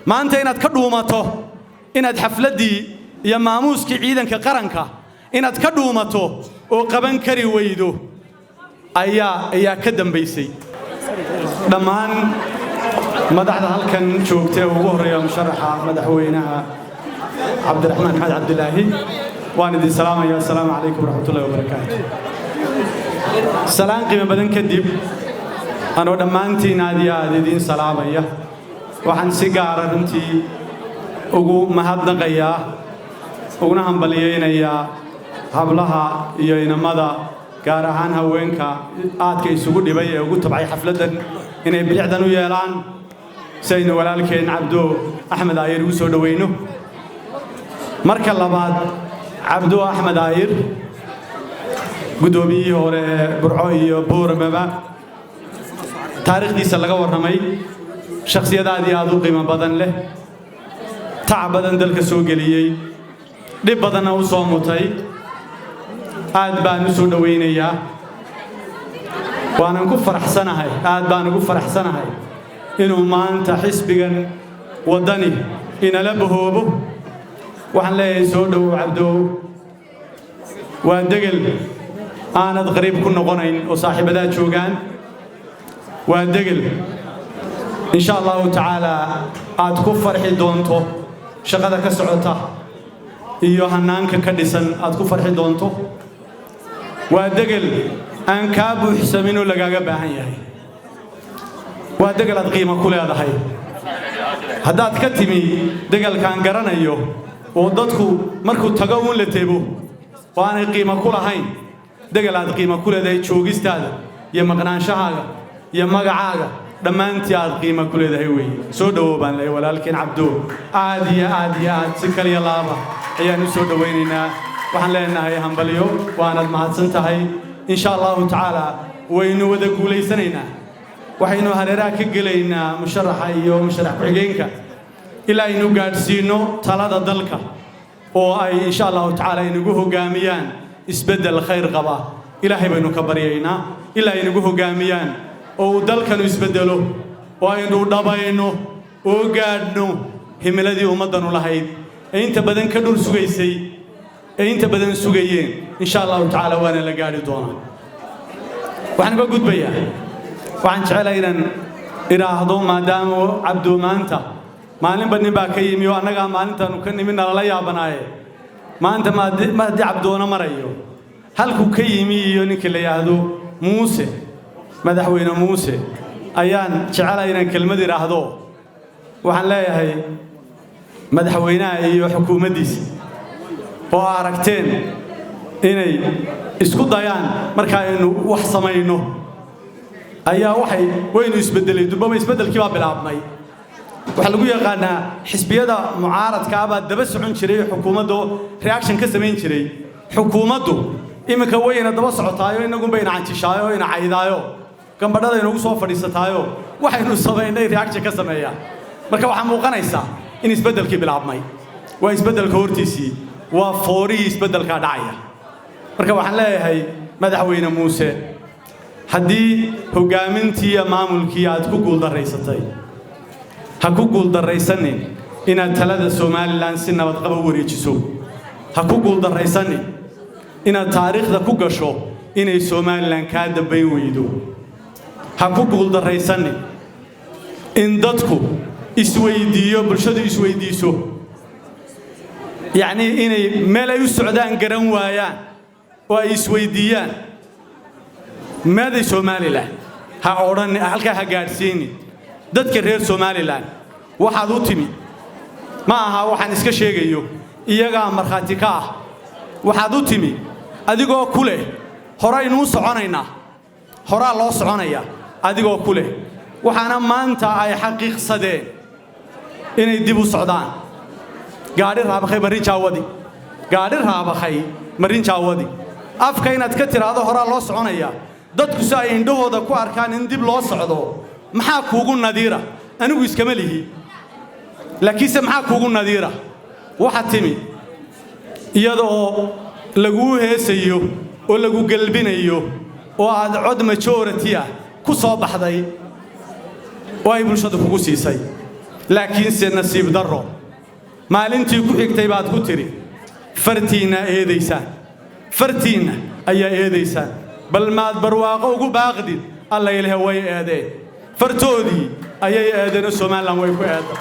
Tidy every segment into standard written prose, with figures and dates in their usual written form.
Maanta inaad ka dhuumato, inaad xafladdii iyo maamuuskii ciidanka qaranka inaad ka dhuumato oo qaban kari weydo ayaa ka dambaysay. Dhammaan madaxda halkan joogta ee ugu horreeya musharaxa madaxweynaha Cabdiraxmaan Maxamed Cabdilaahi, waan idin salaamaya. Asalaamu calaykum waraxmatullahi wabarakaatu. Salaan qiimo badan kadib, anoo dhammaantiin aad iyo aad idiin salaamaya, waxaan si gaara runtii ugu mahadnaqayaa uguna hambaliyaynayaa hablaha iyo inamada, gaar ahaan haweenka aadka isugu dhibay ee ugu tabcay xafladdan inay bilicdan u yeelaan si aynu walaalkeen Cabdo Axmed Aayir ugu soo dhowayno. Marka labaad, Cabdo Axmed Aayir, guddoomiyihii hore ee Burco iyo Booramaba, taariikhdiisa laga warramay, shakhsiyad aad iyo aad u qiimo badan leh, tacab badan dalka soo geliyey, dhib badanna u soo mutay, aad baan u soo dhowaynayaa, waanan ku faraxsanahay, aad baan ugu faraxsanahay inuu maanta xisbigan Waddani inala bahoobo. Waxaan leeyahay, soo dhowow Cabdow. Waa degel aanad qariib ku noqonayn oo saaxiibadaa joogaan. Waa degel insha Allahu tacaalaa aad ku farxi doonto shaqada ka socota iyo hannaanka ka dhisan aad ku farxi doonto. Waa degel aan kaa buuxsamin oo lagaaga baahan yahay. Waa degel aad qiimo ku leedahay. Haddaad ka timi degelkaan garanayo oo dadku markuu tago uun la tebo oo aanay qiimo ku lahayn, degel aad qiimo ku leedahay joogistaada iyo maqnaanshahaaga iyo magacaaga dhammaantii aad qiimo ku leedahay weeye. Soo dhowow baan leeyahay walaalkeen Cabdo. Aad iyo aad iyo aad si kaliya laaba ayaan u soo dhowaynaynaa. Waxaan leenahay hambalyo, waanad mahadsan tahay. Insha Allahu tacaala waynu wada guulaysanaynaa. Waxaynu hareeraha ka gelaynaa musharaxa iyo musharax ku-xigeenka ilaa aynu gaadhsiinno talada dalka oo ay insha Allahu tacaala inagu hoggaamiyaan isbeddel khayr qaba. Ilaahay baynu ka baryaynaa ilaa aynagu hoggaamiyaan oo uu dalkanu isbeddelo oo aynu dhabayno oo gaadhno himiladii ummaddanu lahayd ee inta badan ka dhul sugaysay, ee inta badan sugayeen. Insha Allahu tacaala waana la gaadhi doonaa. Waxaan uga gudbayaa, waxaan jecelahay inaan idhaahdo, maadaama Cabdo maanta maalinba nin baa ka yimi oo annagaa maalintaanu ka nimi nalala yaabanaaye, maanta ma haddii Cabdoona marayo halkuu ka yimi iyo ninka la yidhaahdo Muuse, madaxweyne Muuse, ayaan jecelahay inaan kelmad idhaahdo. Waxaan leeyahay madaxweynaha iyo xukuumaddiisa oo aragteen inay isku dayaan marka aynu wax samayno ayaa waxay waynu isbeddelay durbaba, isbeddelkii baa bilaabmay. Waxaa lagu yaqaanaa xisbiyada mucaaradka ah baa daba socon jiray xukuumadda, reaction ka samayn jiray. Xukuumaddu iminka wayna daba socotaayo, innagunba ina canjishaayo, ina caydaayo, gambadhada inagu soo fadhiisataayo, waxaynu samaynay reaction ka sameeyaa. Marka waxaa muuqanaysaa in isbeddelkii bilaabmay. Waa isbeddelka hortiisii, waa foorihii isbeddelkaa dhacaya. Marka waxaan leeyahay madaxweyne Muuse, haddii hoggaamintii iyo maamulkii aad ku guuldarraysatay, ha ku guuldarraysanin inaad talada Somaliland si nabadqaba u wareejiso. Ha ku guuldarraysanin inaad taariikhda ku gasho inay Somaliland kaa dambayn weydo. Ha ku guuldarraysanin in dadku isweydiiyo, bulshadu isweydiiso, yacnii inay meel ay u socdaan garan waayaan oo ay isweydiiyaan meeday Somaliland. Ha odhan, halkaa ha gaadhsiinin dadka reer Somaliland. Waxaad u timi ma aha waxaan iska sheegayo, iyagaa markhaati ka ah. Waxaad u timi adigoo ku leh horaynuu soconaynaa, horaa loo soconayaa, adigoo ku leh. Waxaana maanta ay xaqiiqsadeen inay dib u socdaan. Gaadhi raabakhay marinjaawadi, gaadhi raabakhay marinjaawadi. Afka inaad ka tidhaahdo horaa loo soconayaa, dadku si ay indhahooda ku arkaan in dib loo socdo, maxaa kuugu nadiira? Anigu iskama lihi, laakiinse maxaa kuugu nadiira? Waxaa timi iyadoo laguu heesayo oo lagu gelbinayo oo aad cod majority ah ku soo baxday oo ay bulshadu kugu siisay. Laakiinse nasiib darro, maalintii ku xigtay baad ku tidhi: "Fartiinna eedaysaan, fartiinna ayaa eedaysaan." Bal maad barwaaqo ugu baaqdid? Alla ilahe, way eedeen, fartoodii ayay eedeenoo Somalilan way ku eedday.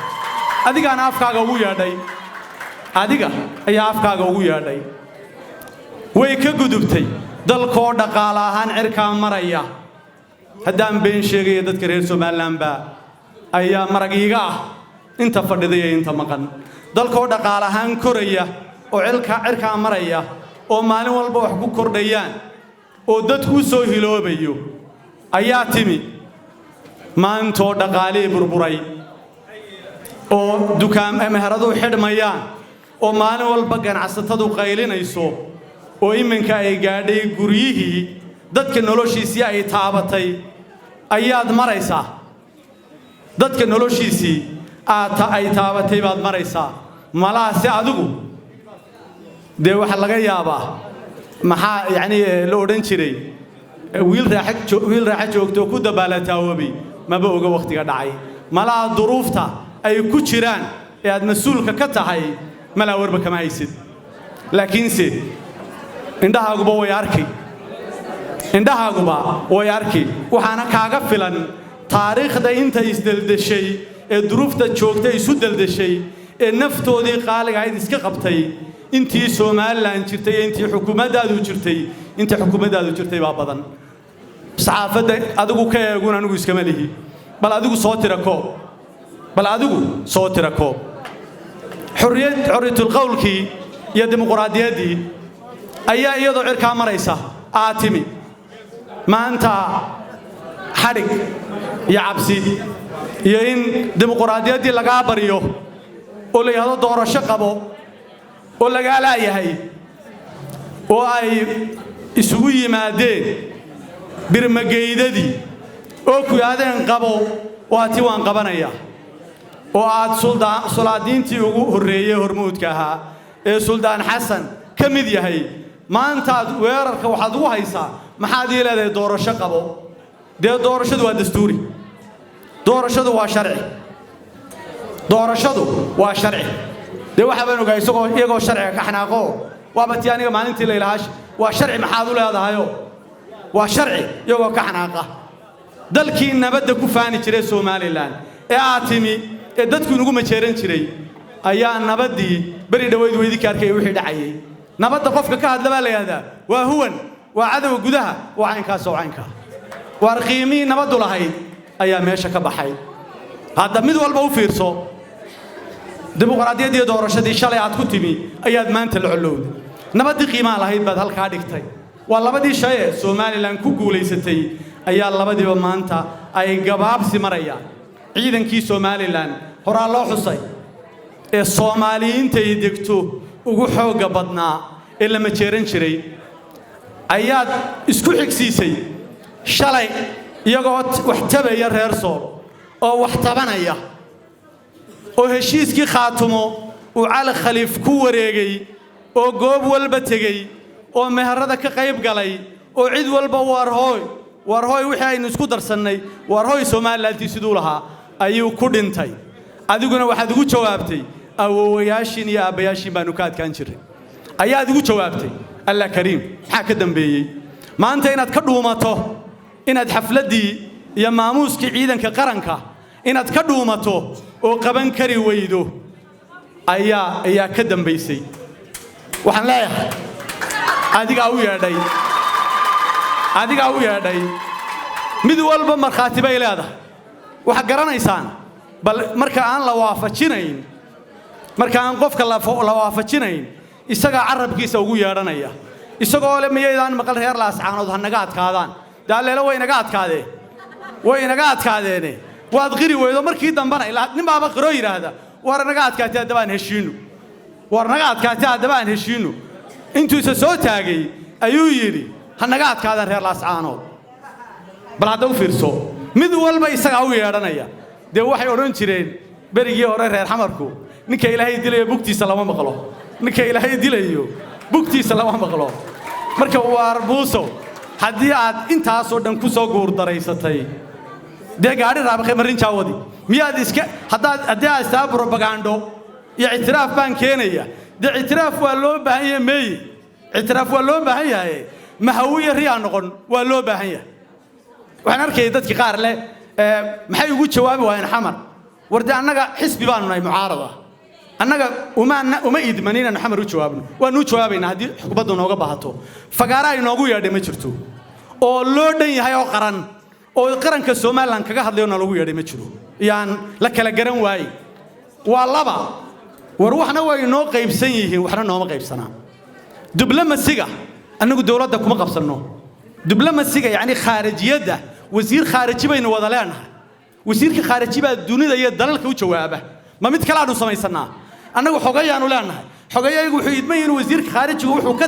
Adigaana afkaaga ugu yeedhay, adiga ayaa afkaaga ugu yeedhay. Way ka gudubtay. Dalkoo dhaqaale ahaan cirkaa maraya, haddaan been sheegaya dadka reer Somalilan baa ayaa marag iiga ah, inta fadhiday iyo inta maqan. Dalkoo dhaqaale ahaan koraya oo cirkaa maraya oo maalin walba wax ku kordhayaan oo dadku u soo hiloobayo ayaa timi. Maantoo dhaqaalihii burburay oo dukaan meheradu xidhmayaan oo maalin walba ganacsatadu qaylinayso oo iminka ay gaadhay guryihii dadka noloshiisii ay taabatay ayaad maraysaa. Dadka noloshiisii aad ay taabatay baad maraysaa. Malaha si adigu dee waxaa laga yaabaa, maxaa yacnii la odhan jiray, wiil raaxa joogto ku dabaalataawobi maba oga wakhtiga dhacay. Malaha duruufta ay ku jiraan ee aad mas-uulka ka tahay malaa warba kama haysid, laakiinse indhahaaguba way arki, indhahaaguba way arki. Waxaana kaaga filan taariikhda inta isdeldeshay ee duruufta joogta isu deldeshay ee naftoodii qaaliga ahayd iska qabtay intii Somalilan jirtay iyo intii xukuumaddaadu jirtay. Intii xukuumaddaadu jirtay baa badan. Saxaafadda adigu ka eegun, anigu iskama lihi. Bal adigu soo tira koob, bal adigu soo tira koob. Xorriyad, xorriyatulqowlkii iyo dimuquraadiyaddii ayaa iyadoo cirkaa maraysa aa timi. Maanta xadhig iyo cabsi iyo in dimuquraadiyaddii lagaa baryo oo la yidhahdo doorasho qabo oo lagaa laayahay oo ay isugu yimaadeen birmageydadii oo ku yidhahdeen qabo, waa ti waan qabanaya, oo aad sulaadiintii ugu horreeyey hormuudka ahaa ee Suldaan Xasan ka mid yahay, maantaad weerarka waxaad ugu haysaa: "Maxaad ii leedahay doorasho qabo?" Dee doorashadu waa dastuuri, doorashadu waa sharci, doorashadu waa sharci. Dee waxaa baan ogaa isagoo iyagoo sharciga ka xanaaqo. Waaba tii aniga maalintii la ilahaa "waa sharci, maxaad u leedahayo?" Waa sharci, iyagoo ka xanaaqa. Dalkii nabadda ku faani jiray Somalilan ee aad timi ee dadku inugu majeeran jiray ayaa nabaddii beri dhoweyd weydinka arkaya wixii dhacayay. Nabadda qofka ka hadla baa la yidhahdaa waa huwan, waa cadowga gudaha, waa caynkaas oo caynkaa. Waar qiimihii nabaddu lahayd ayaa meesha ka baxay. Hadda mid walba u fiirso. Dimuqraadiyaddii doorashadii shalay aad ku timi ayaad maanta la collowday. Nabaddii qiimaha lahayd baad halkaa dhigtay. Waa labadii shay ee Somalilan ku guulaysatay ayaa labadiiba maanta ay gabaabsi marayaan. Ciidankii Somalilan horaa loo xusay ee Soomaaliyiintay degto ugu xoogga badnaa ee la majeeran jiray ayaad isku xigsiisay. Shalay iyagoo wax tabaya reer Sool oo wax tabanaya oo heshiiskii Khaatumo uu Cali Khaliif ku wareegay oo goob walba tegey oo meherada ka qayb galay oo cid walba "Waar hooy, waar hooy, wixii aynu isku darsannay, waar hooy Somalilantii," siduu lahaa ayuu ku dhintay. Adiguna waxaad ugu jawaabtay "Awowayaashiin iyo aabbayaashiin baanu ka adkaan jirray" ayaad ugu jawaabtay. Allah kariim, maxaa ka dambeeyey? Maanta inaad ka dhuumato, inaad xafladdii iyo maamuuskii ciidanka qaranka inaad ka dhuumato oo qaban kari weydo ayaa ka dambaysay. Waxaan leeyahay, adigaa u yeedhay, adigaa u yeedhay. Mid walba markhaati bay leedahay. Waxaad garanaysaan, bal marka aan la waafajinayn, marka aan qofka la waafajinayn, isagaa carabkiisa ugu yeedhanaya isagoo le: "Miyaydaan maqal reer Laascaanood ha naga adkaadaan?" Daalleelo way inaga adkaadeen, way inaga adkaadeene. Waad qiri weydo markii dambena. Ilaa nin baaba qiroo yidhaahda: "War naga adkaatay, haddaba aan heshiinno. War naga adkaatay, haddaba aan heshiinno." Intuu isa soo taagay ayuu yidhi: "Ha naga adkaadaan reer Laascaanood." Bal hadda u fiirso, mid walba isagaa u yeedhanaya. Dee waxay odhan jireen berigii hore reer Xamarku: "Ninka Ilaahay dilayo bugtiisa lama maqlo, ninka Ilaahay dilayo bugtiisa lama maqlo." Marka waar Muusow, haddii aad intaasoo dhan ku soo guurdaraysatay, dee gaadhi raabaqe marinjaa wadi. Miyaad iska haddaad haddii aad istaa brobagando iyo ictiraaf baan keenaya? Dee ictiraaf waa loo baahan yahay meeye? Ictiraaf waa loo baahan yahay, mahawiya riyaa noqon waa loo baahan yahay. Waxaan arkayay dadkii qaar leh, maxay ugu jawaabi waayeen Xamar? War dee annaga xisbi baanu nahay mucaarad ah. Annaga uma idmanin inaanu Xamar u jawaabno. Waanu u jawaabaynaa haddii xukuumaddu nooga baahato. Fagaara ay noogu yeedhay ma jirto oo loo dhan yahay oo qaran oo qaranka Somaliland kaga hadlayo na lagu yeedhay ma jiro. Yaan la kala garan waaye. Waa laba. War waxna way noo qaybsan yihiin, waxna nooma qaybsanaa. Diblomacy-ga annagu dowladda kuma qabsanno. Diblomacy-ga, yacni khaarijiyadda, wasiir khaariji baynu wada leenahay. Wasiirka khaariji baa dunida iyo dalalka u jawaaba. Ma mid kale aanu samaysannaa? Annagu xogayaanu leenahay. Xogayagu wuxuu idman yahay inuu wasiirka khaarijigu wuxuu ka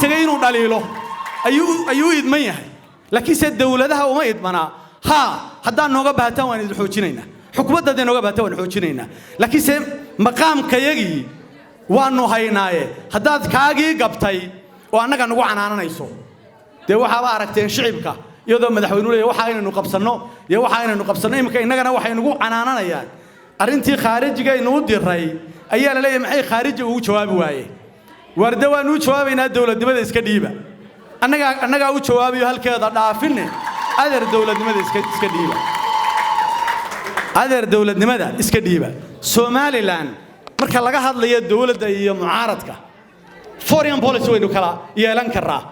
tegey inuu dhaliilo ayuu u idman yahay, laakiinse dowladaha uma idmanaa. Haa, haddaan nooga baahataan waan idin xoojinaynaa. Xukuumadda hadday nooga baahataan waan xoojinaynaa, laakiinse maqaamkayagii waanu haynaaye. Haddaad kaagii gabtay oo annaga nagu canaananayso, dee waxaaba aragteen shicibka iyadoo madaxweynuhu leeyahay waxa inaynu qabsanno iyo waxa inaynu qabsanno. Iminka innagana waxay nagu canaananayaan arrintii khaarijiga aynu u diray. Ayaa la leeyahay, maxay khaarijiga ugu jawaabi waaye? Warde waanu u jawaabaynaa. Dowladnimada iska dhiiba. Annagaa u jawaabayo halkeeda dhaafinne. Adeer, dowladnimada iska dhiiba. Adeer, dowladnimada iska dhiiba. Somaliland marka laga hadlayo dowladda iyo mucaaradka, foreign policy waynu kala yeelan karraa.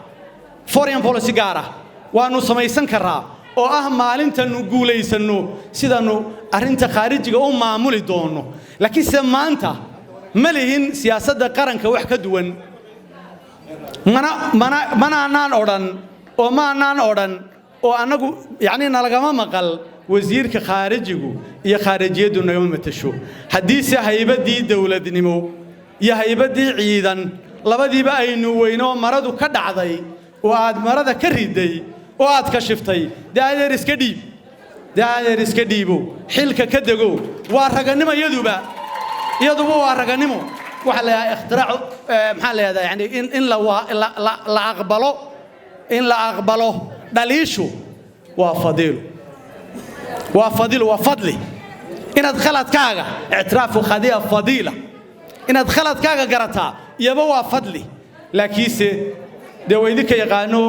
Foreign policy gaar ah waanu samaysan karraa oo ah maalintanu guulaysanno sidaannu arrinta khaarijiga u maamuli doonno, laakiinse maanta ma lihin siyaasadda qaranka wax ka duwan. Mana manaanaan odhan oo maanaan odhan oo annagu yacni nalagama maqal. Wasiirka khaarijigu iyo khaarijiyaddu nagama matasho. Haddiise haybaddii dowladnimo iyo haybaddii ciidan labadiiba aynu weyno, maradu ka dhacday oo aad marada ka riday oo aad ka shiftay, dee adeer iska dhiib, dee adeer iska dhiibo, xilka ka dego. Waa raganimo iyaduba, iyaduba waa raganimo. Waxaa la yidhaha ikhtiraac, maxaa la yidhahdaa, yani in la aqbalo, in la aqbalo dhaliishu waa fadiilo, waa fadiilo, waa fadli. Inaad khaladkaaga ictiraafu khadiya fadiila, inaad khaladkaaga garataa iyaba waa fadli. Laakiinse dee waa idinka yaqaano,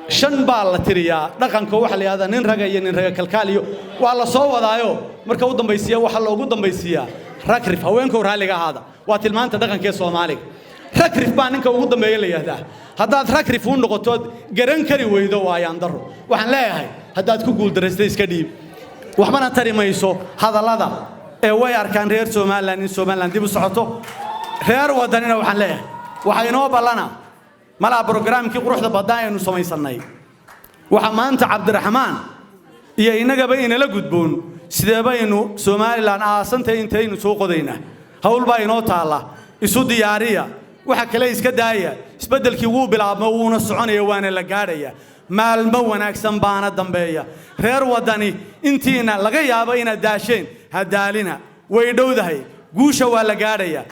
shan baa la tiriyaa dhaqanka. Waxaa la yidhahdaa nin raga iyo nin raga kalkaaliyo waa la soo wadaayo. Marka u dambaysiiya waxaa loogu dambaysiiyaa ragrif. Haweenkow, raalliga ahaada, waa tilmaanta dhaqanka ee Soomaaliga. Ragrif baa ninka ugu dambeeya la yidhahdaa. Haddaad ragrif u noqotood garan kari weydo, waa ayaan darro. Waxaan leeyahay, haddaad ku guuldaraystay, iska dhiib. Waxbana tari mayso hadallada ee way arkaan reer Somaliland in Somaliland dib u socoto. Reer Waddanina waxaan leeyahay, waxaa inoo ballana malaa brograamkii quruxda badnaa aynu samaysannay. Waxa maanta Cabdiraxmaan iyo innagaba inala gudboon, sidee baynu Somaliland aasantay intaynu soo qodaynaa? Hawl baa inoo taalla. Isu diyaariya, waxa kale iska daaya. Isbeddelkii wuu bilaabmo, wuuna soconaya, waana la gaadhaya. Maalmo wanaagsan baana dambeeya. Reer Waddani, intiina laga yaabo inaad daasheen, ha daalina. Way dhowdahay, guusha waa la gaadhaya.